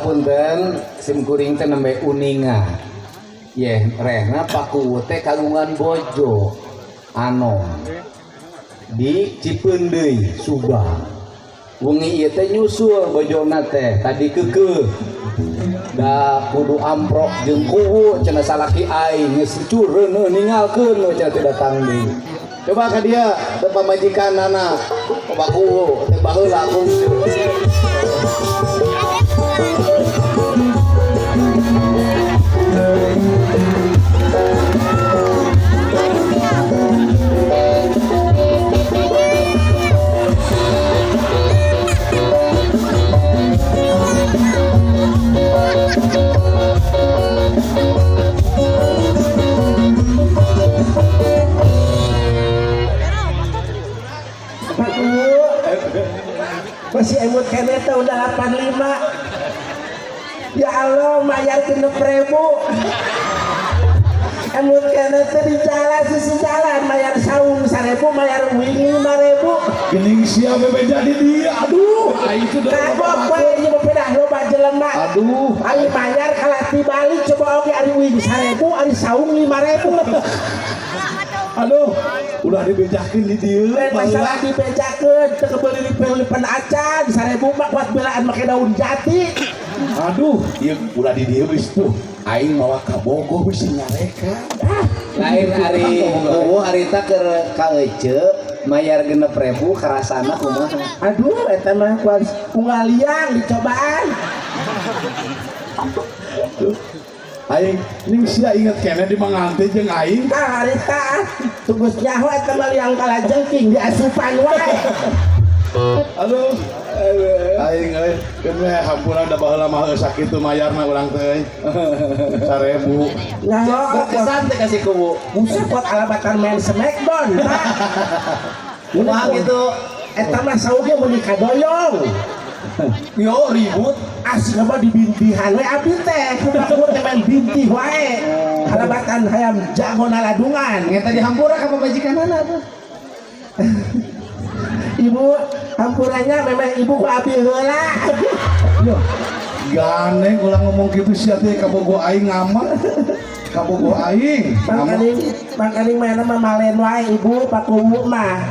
Punten, sim kuring teh nembe uninga. Yeh, rehna Pak Kuwu teh kagungan bojo anom di Cipeundeuy, Subang. Wengi ieu teh nyusul bojona teh tadi keukeuh. Da kudu amprok jeung kuwu cenah, salaki aing geus cureuneuh ninggalkeun we cenah, teu datang deui. Coba ka dia teh pamajikanana Pak Kuwu teh baheula kungsi. Pak Kuwu masih emut keneh tahun 85. Ya Allah, mayar 6.000. Emut keneh teh di jalan, sisi jalan, mayar saung 1.000, mayar uing 5.000. Gening sia bebeja di dia. Aduh, aing teh Kagok we ieu mah, pedah loba jelema. Aduh. Ari mayar kalati balik coba oge, ari uing 1.000, ari saung 5.000. Aduh, udah dibejakeun di dieu. Lain masalah dibejakeun, teu kebeuli lipen acan, 1.000 mah kuat belaan make daun jati. Aduh, ieu udah di dieu geus tuh. Aing mawa ka Bogor bisi nyarekan. Ah, Lain ari Kuwu harita keur ka Ece mayar 6.000 karasana kumaha? Aduh, eta mah kuat unggal liang dicobaan. Tuh. Aing ning sia inget keneh di mangante jeung aing. Ah, harita ah, tugas nyaho eta mah liang kalajengking diasupan wae. Aduh. Aing euy, keun we hampura, da baheula mah geus sakitu mayarna urang teh euy. 1.000. Nyaho. Berkesan teh kasih Kuwu. Buset, kuat alabatan main Smackdown, Pak. Kumaha gitu? Eta mah saugnya meuni kadoyong. Yo ribut. Asli mah dibintihan we abdi teh. Kumaha teh main bintih wae. Alabatan hayam jago naladungan. Ngeta dihampura ka pamajikanana tuh. Ibu, hampurannya memang ibu ku abdi heula. Yo. Gandeng ulah ngomong kitu sia teh, kabogo aing ngamak. Kabogo aing. Ngamak. Mangkaning mangkaning mana mah malen wae ibu Pak Kuwu mah.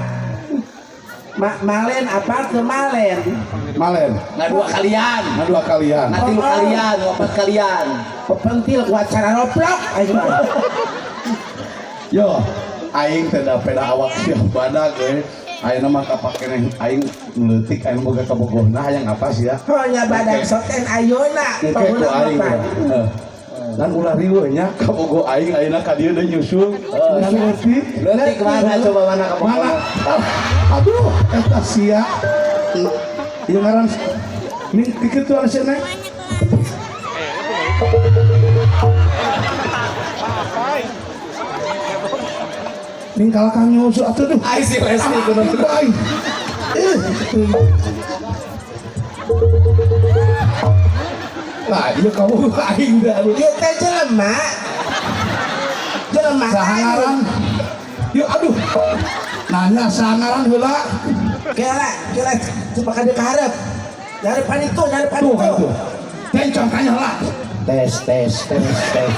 Malen apa ke malen? Malen. Ngadua kalian. Ngadua kalian. Ngatilu kalian, ngopat kalian. Pepentil kuat cara roplok aing mah. Yo, aing teh da peda awak sia badag we. Ayeuna mah kapakeneh aing leutik, aing boga kabogohna hayang apa sih ya? Oh nya badag soten ayeuna Engke ku panguna aing. mapan. Heuh. Dan ulah riweuh nya kabogo aing ayeuna ka dieu deui nyusul. Ngan leutik. Leutik mana coba, mana kabogohna? Mana? Aduh, eta sia. Ieu ngaran ning kikitu sia neng. Ning kalakah nyusul atuh duh. Ai si Lesti kudu. Aing. Lah, ieu kamu aing dah. Aduh. Ieu teh jelema. Jelema. Saha ngaran? Yuk aduh. Nanya saha ngaran heula. Kela, kela coba ka dieu ka hareup. Nyarepan itu, nyarepan Tuh itu. kan tuh. Tencong tanya heula. Tes tes tes tes.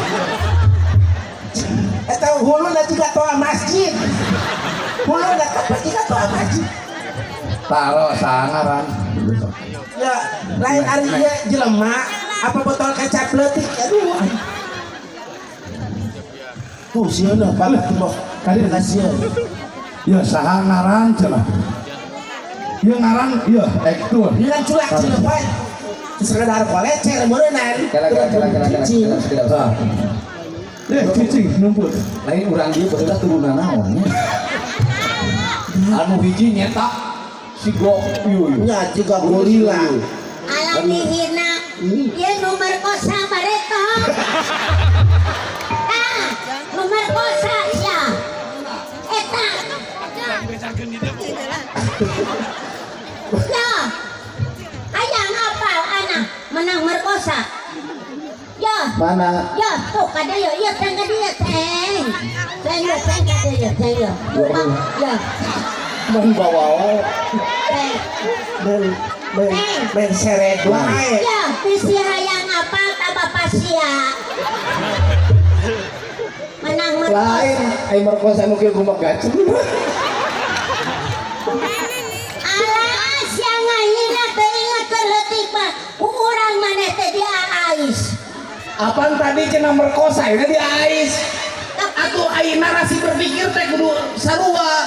Eta huluna jiga toa masjid. Huluna kapan jiga toa masjid. Taro saha ngaran. Ya, lain ari ieu jelema apa botol kecap leutik, aduh. Tuh sieun Pak tembok. Kali kasihan. Ya saha ngaran cenah. Ieu ngaran ieu ek tuh. Dengan culak cenah Pak. Sekedar kolecer meureunnan. Kela kela kela kela kela kela kela. Tah. Eh, cicing numput. Lain urang dieu baheula turunan naon nya? Anu hiji nyetak si gok ieu ieu. Nya juga gorila. Alam dihina. Ieu nu merkosa bareto. Ah, nu merkosa sia. Eta. Ya. Hayang apal anak menang merkosa. Ya. Mana? Ya, tuh kada ya, ya teng ka dieu teng. Teng ya, teng ka dieu ya, teng ya. Ya. Mun bawa wae. Men men men seret wae. Ya, bisi hayang apa ka bapak sia. Menang merkosa. Lain ai merkosa nu kieu kumaha gacen. Alah, sia ngahina teu inget keur leutik mah. Ku urang maneh teh diaais. Apaan tadi cenah merkosa ayeuna diais. Atuh ai narasi berpikir teh kudu sarua.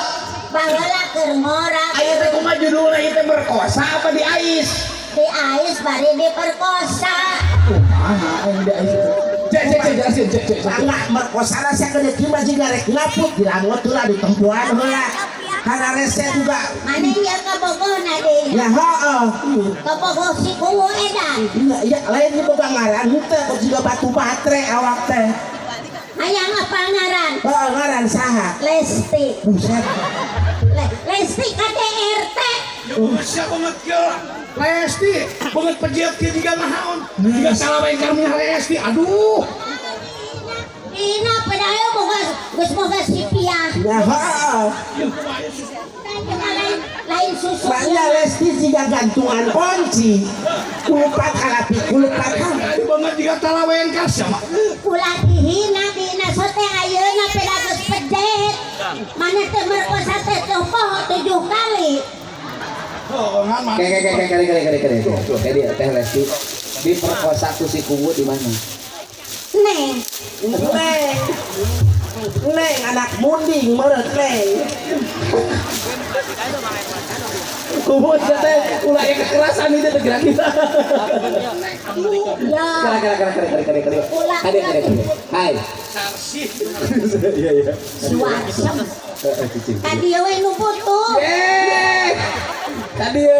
Baheula keur ngora. Aya teh kumaha judulna ieu teh merkosa apa diais? Diais bari diperkosa. Kumaha aing diais itu? Cek cek cek jelasin cek cek. Cek. Mangga merkosa lah sia gede kieu mah jiga rek ngaput dilangot heula ditempuan heula. Karena rese juga. Maneh ieu kabogohna deui. Ya heeh. Kabogoh si kuwu edan. Iya, iya, lain di boga ngaran henteu kok jiga batu batre awak teh. Hayang apa ngaran? Heeh, ngaran saha? Lesti. Buset. Lesti KDRT. Sia banget kieu. Lesti, banget pejiat kieu jiga naon. Jiga salah wae karmina Lesti. Aduh. Dina padahal boga geus boga sipiah. Ya heeh. Lain lain susu. Maknya Lesti jiga gantungan kunci. Kulupat kalapi kulupat Aduh banget jiga talawean ka sia mah. Ulah dihina dina sote ayeuna peda geus pejet. Maneh teh merkosa teh teu poho 7 kali. Oh, ngan mah. Kayak kayak kayak kali kali kali kali. Kayak dia teh Lesti diperkosa ku si kuwu di mana? Neng. Neng. Neng anak munding meureut neng. Kuwu teh ulah aya kekerasan itu teh gerak kita. Ya. Kira kira kira kira kira kira. Kade kade kade. Hai. Iya iya. Suasem. Heeh cicing. Ka dieu we nu butuh. Eh. Tadi ya.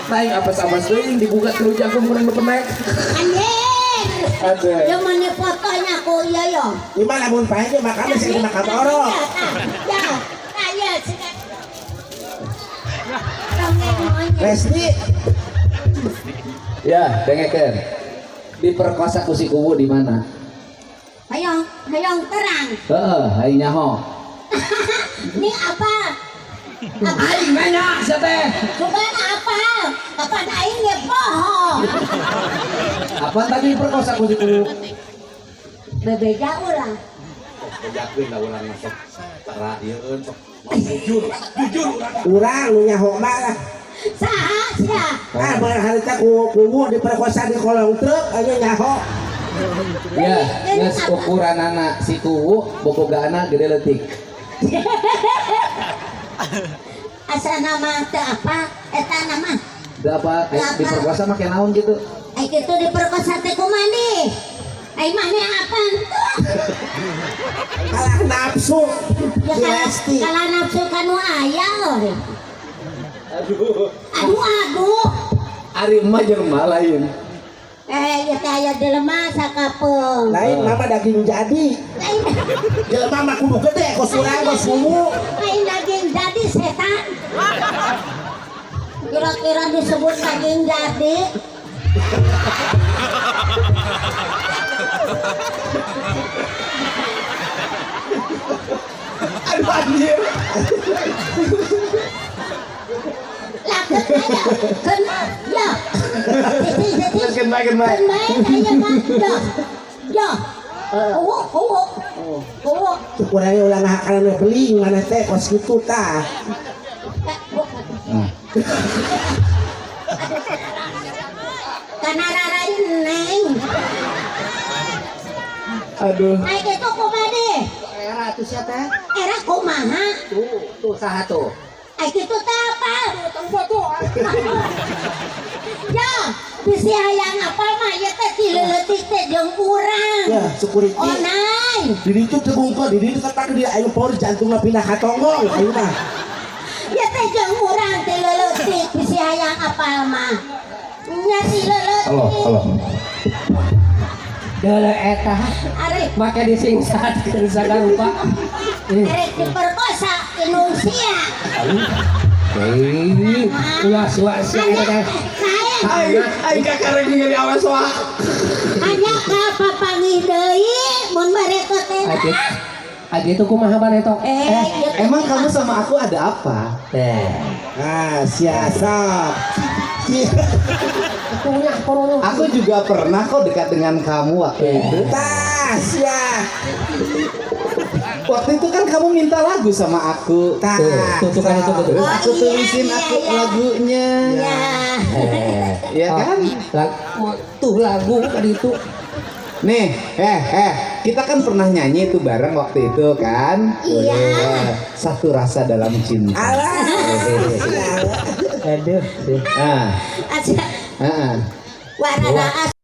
Naik apes-apes teuing dibuka terus jagung kurang penek. Anjir. Aduh. Ya mana fotonya ku ieu yo. Di mana mun pae ge makam sih makam orok. Ya, ya, siga. Dongeng monyet. Lesti Ya, dengekeun. Diperkosa ku si kuwu di mana? Hayang, hayang terang. Heeh, hayang nyaho. Ini apa? Aing nanya sia teh. Bukan apa? Kapan aing ge poho. Apa tadi diperkosa ku si kuwu? Bebeja ulah. Bejakeun da urang mah sok tara ieueun sok jujur, jujur urang. Urang nu nyaho mah lah. Saha sia? Ah, barang harita ku kuwu diperkosa di kolong truk aya nyaho. Ya, geus ukuranana si kuwu bobogaana gede leutik. Asa nama teu apa? Eta nama. Teu apa? Diperkosa make naon gitu? Ai kitu diperkosa teh kumaha nih? Ai maneh apa? Kalah nafsu. Ya Si Lesti. kalah nafsu kanu aya euy. Aduh. Aduh aduh. Ari mah jelema lain. Eh, ieu teh aya jelema sakapeung. Lain mama daging jadi. Lain Jelema mah kudu gede kos urang kos kuwu. lain daging jadi setan. Kira-kira disebut daging jadi. Aduh anjir. Lakeun aya. Keun ya. Siti siti. Keun bae keun bae. Keun bae aya mah. Yo. Yo. Kuwu kuwu. Kuwu. Cuk urang ulah ngahakaran we beling maneh teh kos kitu tah. Nah. Kana rarain neng. Aduh. Ai kitu kumaha deh? Era atuh sia teh. Era kumaha? Tuh, tuh saha tuh? Ai kitu teh apa? Ya, bisi hayang apa mah ieu teh ti leutik teh jeung urang. Ya, security. Onai. Di ditu teu bungkul, di ditu ketak dia ayo power jantungna pindah ka tonggong ayo mah. Ieu teh jeung urang ti leutik bisi hayang apa mah. Nya ti leutik. Halo, halo. Deuleu eta. Arek Make disingsatkeun sagarupa. arek diperkosa indung sia. Hei, ulah suak sia eta teh. Hanya Aing aing kakarek ningali awe soa. hanya ka papanggih deui mun bareto teh. Atuh. Ah gitu kumaha bareto? Eh, ieu teh Emang kamu sama aku ada apa? Eh, Ah, siasa. punya corona. Aku juga pernah kok dekat dengan kamu waktu itu. Tas ya. Waktu itu kan kamu minta lagu sama aku. Tas. Tuh, tuh, tuh kan itu tuh. Terus Oh, aku iya, tulisin iya, aku iya. lagunya. Ya. Iya kan? Tuh lagu tadi itu. Nih, kita kan pernah nyanyi itu bareng waktu itu kan? Iya. Satu rasa dalam cinta. Alah. Aduh. Ah, Asa ah. warna.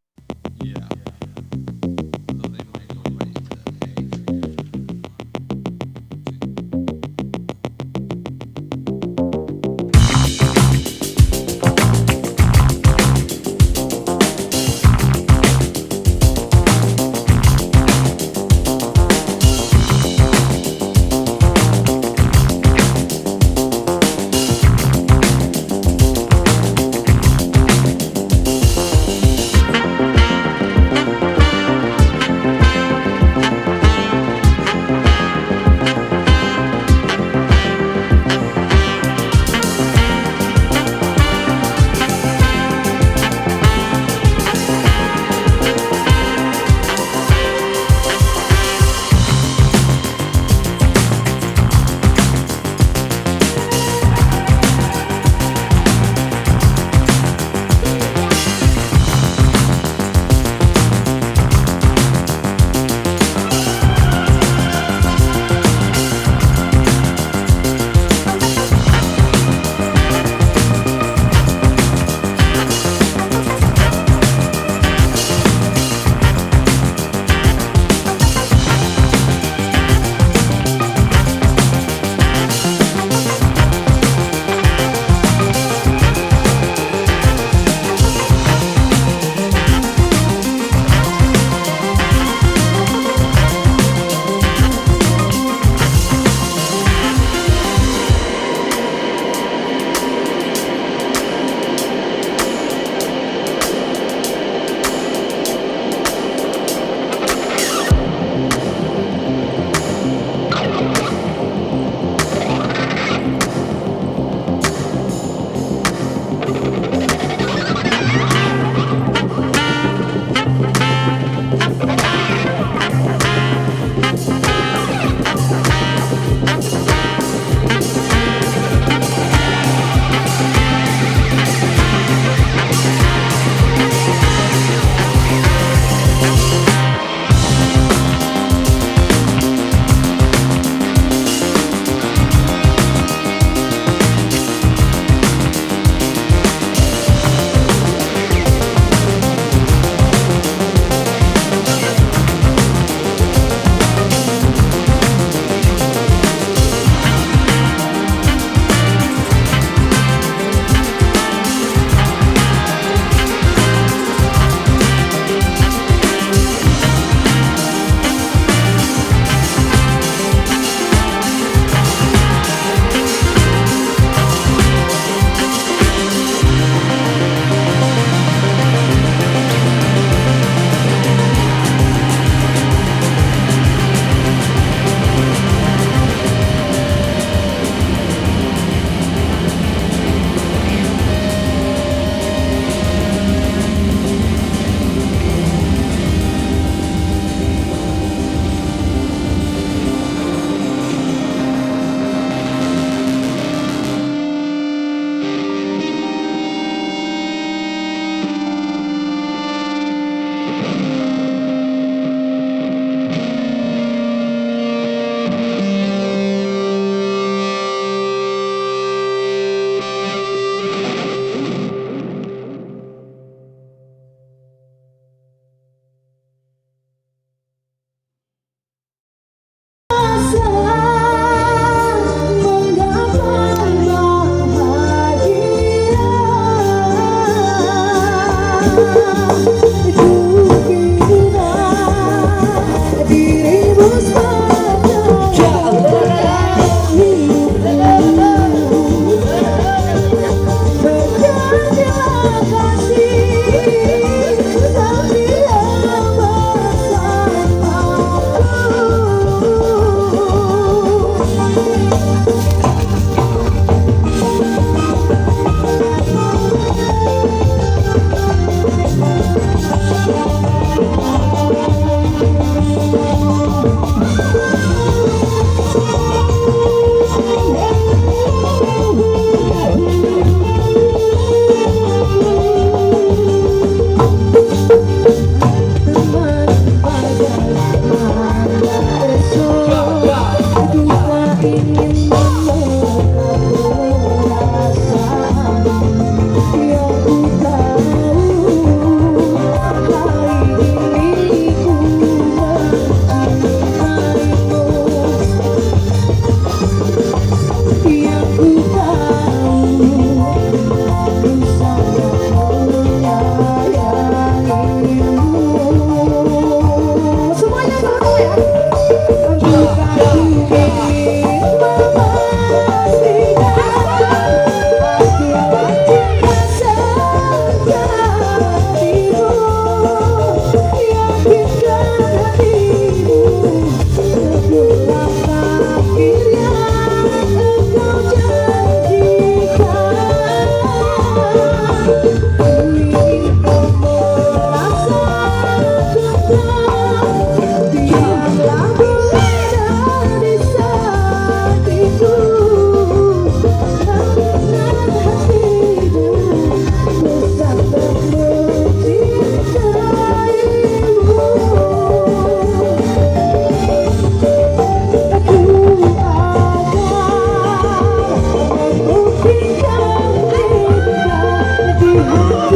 Hatiku.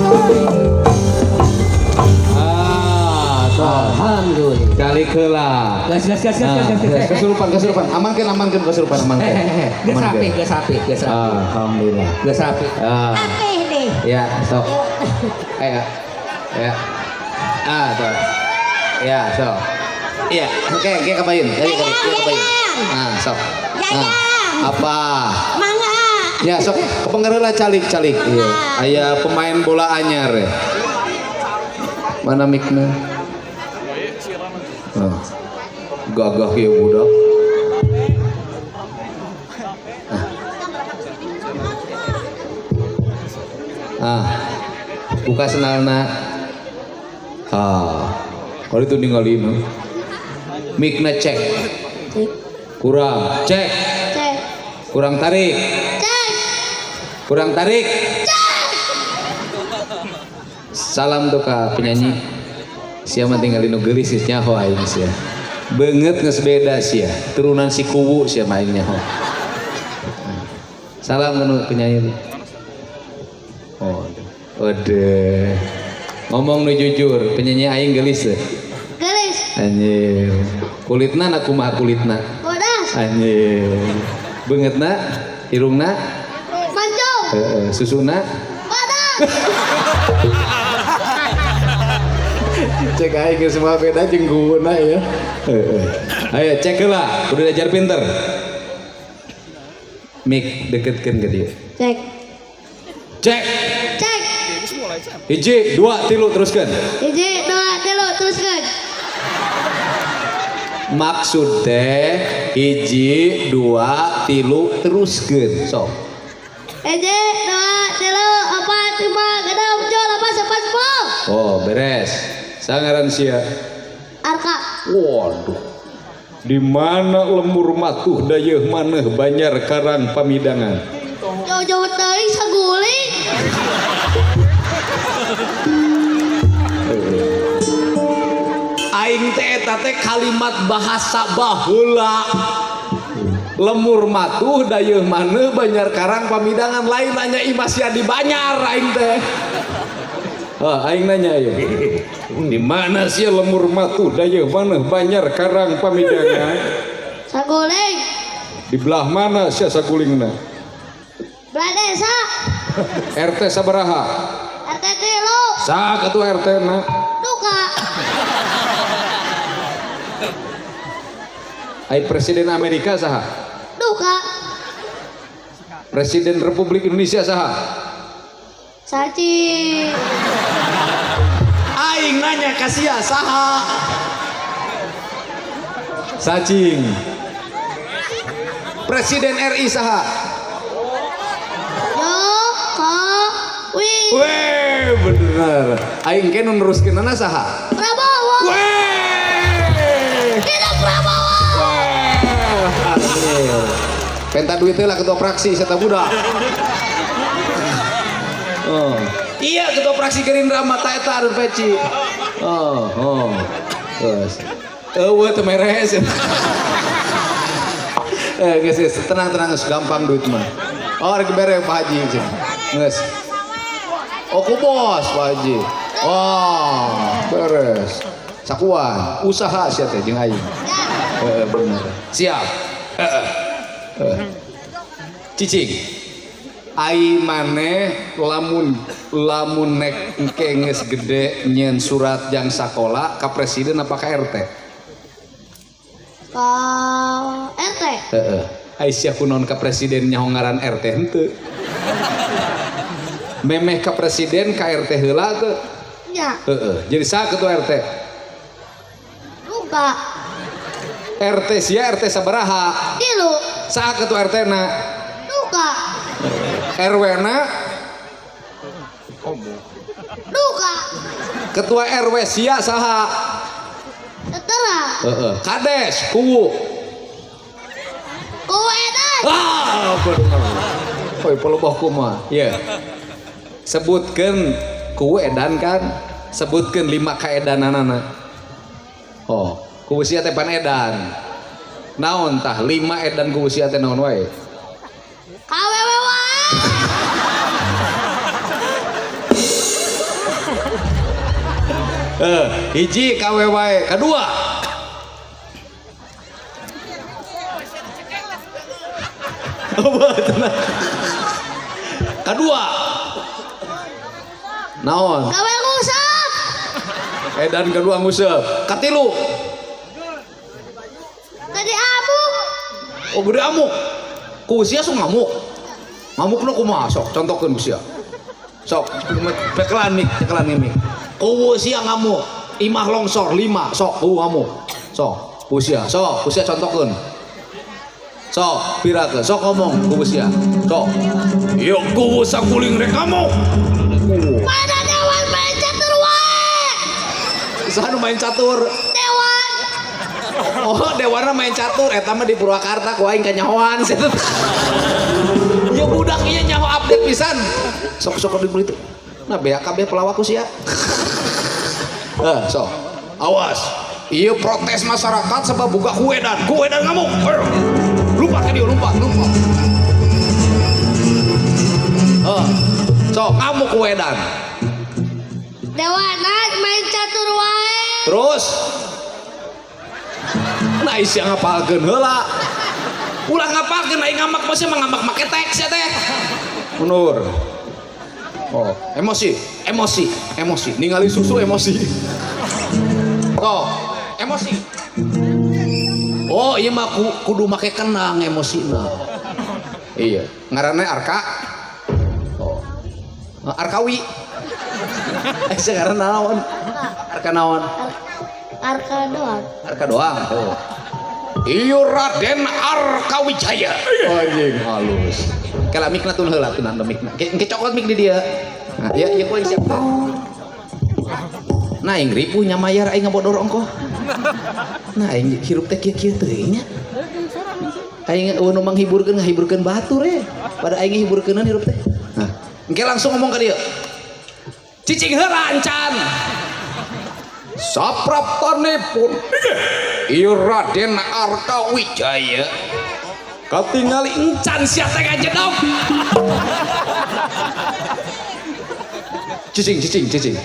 Bersamaku. Ah, tuh. Alhamdulillah. Kali keula. Gas gas gas gas Nah, gas gas. kesurupan, kesurupan. Amankeun, amankeun kesurupan, amankeun. Eh, geus rapi, geus rapi, geus rapi. Alhamdulillah. Geus rapi. Ah, Apih deh. ya, sok. Ayo. Ya. Ah, tuh. Ya, sok. Iya, oke, kebayun. Kali, kali, ya, kebayun. Nah, sok. Nah, apa? Mangga. Ya, sok kepengaruh lah calik, calik. Iya. Aya pemain bola anyar ya. Mana mikna? Oh. Gagah ya budak. Ah. Buka senalna. Ah. Kalau itu ninggalin. Mikna cek. Kurang. Cek. Cek. Kurang tarik. Cek. Kurang tarik. Salam tuh ka penyanyi. Sia mah tinggalin nu geulis geus nyaho aing sia. Beungeut geus beda sia. Turunan si kuwu sia mah aing nyaho. Salam ka nu penyanyi. Oh, Ode. Ngomong nu jujur, penyanyi aing geulis teh. Gelis, Anjir. Kulitna na kumaha kulitna? bodas, Anjir. Beungeutna, irungna, mancung, heeh, susuna. bodas. Cek aing geus semua beda jeung guna ya. Heeh. Ayo cek heula, kudu diajar pinter. Mik deketkeun ke dia. Cek, Cek. cek. Hiji, dua, tilu teruskan. Hiji, dua, tilu, teruskan. Maksud teh hiji, dua, tilu teruskeun. Sok. Hiji, dua, tilu, empat, lima, genap, tujuh, delapan, sembilan, sepuluh. Oh, beres. Sangaran sia. Arka, Waduh. Di mana lemur matuh dayeuh maneh Banjar Karang Pamidangan. Jauh-jauh teuing saguling. Aing teh eta teh kalimat bahasa baheula. Lemur matuh dayeuh maneh Banjar Karang Pamidangan, lain nanya imah sia di Banjar aing teh. Oh, aing nanya ya. Di mana sih lemur matuh dayeuh maneh Banjar Karang Pamidangan? Saguling, Di belah mana sia sagulingna? Belah desa, RT sabaraha? RT 3. Sa ketua RT na. Duka, Ai Presiden Amerika saha? Duka, Presiden Republik Indonesia saha? Saci, Aing nanya ka sia saha? Sacing. Presiden RI saha? Jokowi, Weh, bener. Aing ke nu neruskeunana saha? Prabowo, Weh. Hidup Prabowo. Weh. Anjir. Penta duit lah ketua fraksi serta budak. Oh. Iya ketua fraksi Gerindra mata eta anu peci. Oh, oh. Terus. Eueuh teu meres. Eh, geus geus tenang tenang geus gampang duit mah. Oh, rek bere Pak Haji cek. Geus. Oh, ku bos Pak Haji. Oh, beres. Sakuan, usaha sia teh jeung aing. Heeh, bener. Siap. Heeh. Heeh. Cicing. Ai maneh lamun lamun nek engke geus gede nyeun surat jang sakola ka presiden apa ka RT? Ka RT. Heeh. Aisyah kunaon ka presiden nyaho ngaran RT henteu. Memeh ka presiden ka RT heula teu. Nya. Heeh. Jadi saha ketua RT? Duka. RT sia RT sabaraha? 3. Saha ketua RT na? Duka. RW na? Duka. Ketua RW sia saha? Tetera. Heeh. Kades kuwu. Kuwu edan. Ah, bener. Oi, peleboh kumaha? Ieu. Sebutkeun kuwu edan kan? Sebutkeun 5 kaedananana. Oh, kuwu sia teh pan edan. Naon tah 5 edan kuwu sia teh naon wae? Kawewe wae. Hiji kawe wae, kedua. Kedua. Naon? Kawe nguseup. Edan kedua nguseup. Katilu. Gede amuk. Oh, gede amuk. Ku sia sok ngamuk. Ngamukna kumaha sok? Contohkeun ku sia. Sok, cekelan mik, cekelan mik. Kuwu sia ngamuk. Imah longsor 5, sok kuwu ngamuk. Sok, ku sia, sok, ku sia contohkeun. Sok, pirakeun, sok ngomong kuwu sia. Sok. Yo kuwu sakuling rek ngamuk. Mana dewan main catur wae. Saha nu main catur? Dewan. Oh, dewana main catur eta mah di Purwakarta ku aing kanyahoan. Ya budak ieu nyaho update pisan. Sok-sok di itu. Nah, bea kabeh pelawak ku sia. Sok. Awas. Ieu protes masyarakat sebab buka kuedan. Kuedan ngamuk. Lupa ke dia, lupa, lupa. Sok ngamuk kuedan. Dewana main catur wae. Terus nah isi ngapalkeun heula. Ulah ngapalkeun aing ngamak masih mah ngamak make teks ya teh. Mundur. Oh, emosi, emosi, emosi. Ningali susu emosi. Oh, emosi. Oh, iya mah kudu make kenang emosina. Iya, ngaranna Arka. Oh. Arkawi. Sekarang naon? Arka naon? Arka doang. Arka doang. Oh. Iyo Raden Arkawijaya. Anjing halus. Kala mikna tun heula tun anu mikna. Engke cokot mik di dia. Nah, ya ieu ku siap. Nah, aing ripuh nya mayar aing ngabodor ongkoh. Nah, aing hirup teh kieu-kieu teuing nya. Aing eueuh nu manghiburkeun ngahiburkeun batur ye. Pada aing ngihiburkeunan hirup teh. Nah, engke langsung ngomong ka dieu. Cicing heula encan. Sapraptanipun ieu Raden Arkawijaya katingali encan sia teh ngajedog. Cicing cicing cicing.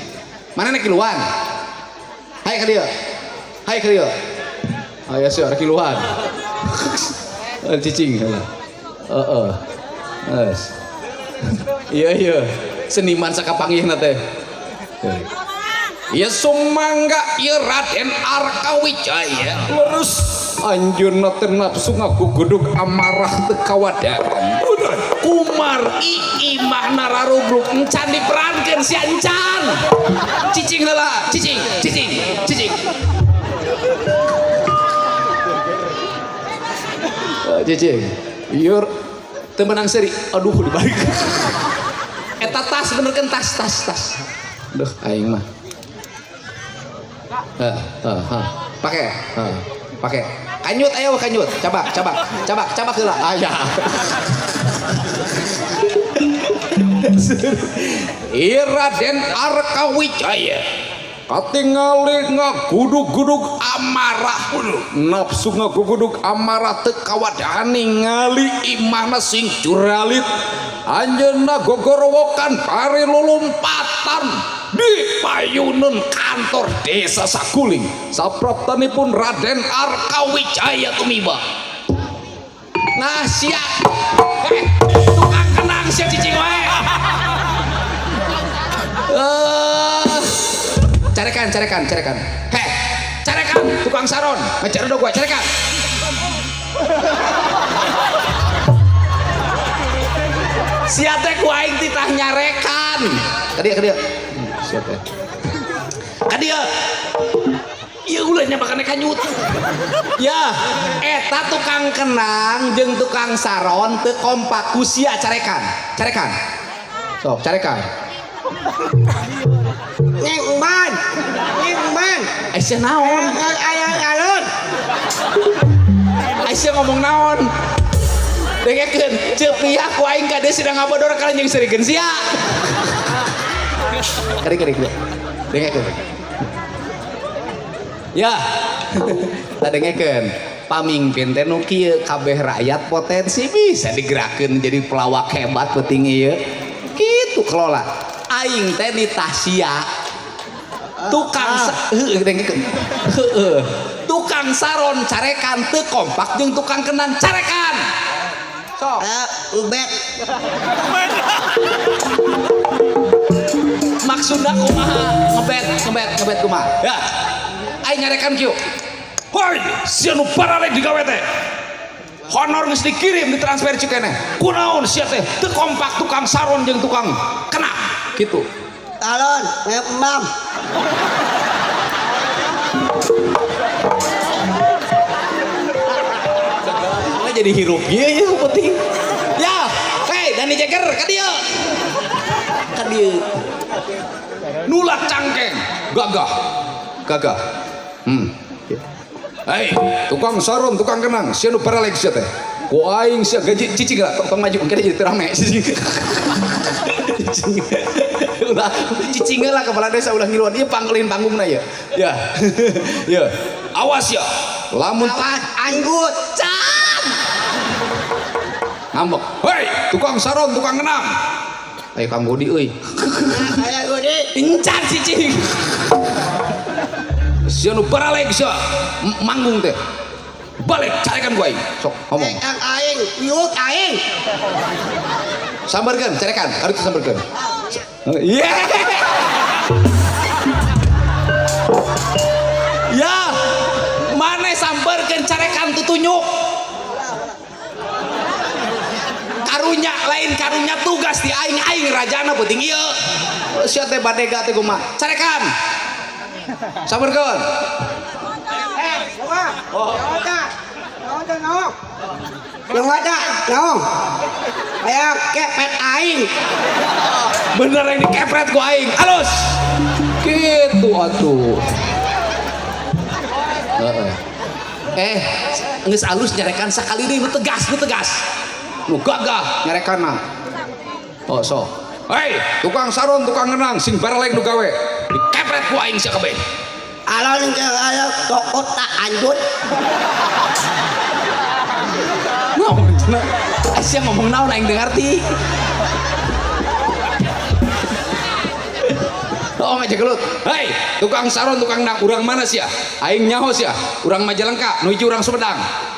Mana nek kiluan? Hai ka dieu. Hai ka dieu. Aya sia rek kiluan. Cicing heula. Heeh. Geus. Iya iya, seniman sakapanggihna teh. Ya sumangga ieu Raden Arkawijaya. Leres anjeunna teh nafsu ngagugudug amarah teu kawadaan. Kumar imahna rarubruk encan diperankeun sia encan. Cicing heula, cicing, cicing, cicing. Cicing. Ieu teu meunang seuri. Aduh dibalik. Eta tas benerkeun tas tas tas. Duh aing mah. Pakai, pakai. Kanyut ayo kanyut. Cabak, cabak, cabak, cabak heula. Aya. Ieu Raden Arkawijaya katingali ngagudug-gudug amarah, nafsu ngagudug amarah teu kawadaan ningali imahna sing juralit. Anjeunna gogorowokan bari lulumpatan di payuneun kantor desa Saguling. Sapraptanipun Raden Arkawijaya tumiba. Nah sia, tukang kenang sia cicing wae. Carekan, carekan, carekan. Heh, carekan tukang saron, ngajar gue, carekan. Sia teh ku aing titah nyarekan. Ka dieu, ka dieu. Sia teh. Ka dieu. Ieu ulah nya bakane kanyut. Ya, eta tukang kenang jeung tukang saron teu kompak ku sia carekan. Carekan. Sok, carekan. Nyengban. Nyengban. Eh, sia naon? Aya alun. Aisyah ngomong naon? Dengekeun, ceuk pihak ku aing ka dieu sedang ngabodor kalian jeung seurikeun sia. Kari kari kari. Dengekeun. Ya. Tah dengekeun. Pamingpin teh nu kieu kabeh rakyat potensi bisa digerakkeun jadi pelawak hebat penting ieu. Kitu kelola. Aing teh nitah sia. Tukang heueuh dengekeun. Heueuh. Tukang saron carekan teu kompak jeung tukang kenang carekan. Sok. Ubet. Maksudna kumaha? Ngebet, ngebet, ngebet kumaha? Ya. Aing nyarekan kieu. Hoi, sia nu paralek digawe teh. Honor geus dikirim ditransfer cuk keneh. Kunaon sia teh teu kompak tukang saron jeung tukang kenang gitu. Talon, ngembang. Nah, jadi hirup ieu ya penting. Ya, hei Dani Jagger ka dieu. Ka dieu. Nulak cangkeng, gagah. Gagah. Hei, tukang saron, tukang kenang, sia nu paralek sia teh. Ku aing sia gaji cicing lah, tong maju engke jadi teu rame cicing. Cicing. Ulah cicing lah kepala desa ulah ngiluan ieu pangkelin panggungna ya. Ya. Ya. Awas ya. Lamun Awas anggut. Can. Ngambek. Hei, tukang saron, tukang kenang. Ayo Kang Budi euy. Aya Budi. Encan cicing. Sia nu baralek sia manggung teh. Balik carekan ku aing. Sok ngomong. Kang aing, yuk aing. Sambarkeun, carekan. Harus sambarkeun. Yeah. Ya, maneh sambarkeun carekan tutunyuk. Karunya lain karunya tugas di aing aing rajana penting ieu. Sia teh badega teh kumaha? Carekan. Sambarkeun. Oh. Yang ada, naong. Aya kepet aing. Bener ini kepret ku aing. Alus. Gitu atuh. Heeh. Geus alus nyarekan sakali deui nu tegas, nu tegas. Nu gagah nyarekanna. Oh, so. Hei, tukang saron, tukang ngenang, sing bareleng nu gawe. Dikepret ku aing sia kabeh. Alon ke aya tokot tak anjut. Naon cenah? Sia ngomong naon aing teu ngarti. Oh, ngajak gelut. Hei, tukang saron, tukang nang, urang mana sia? Aing nyaho sia. Urang Majalengka, nu hiji urang Sumedang.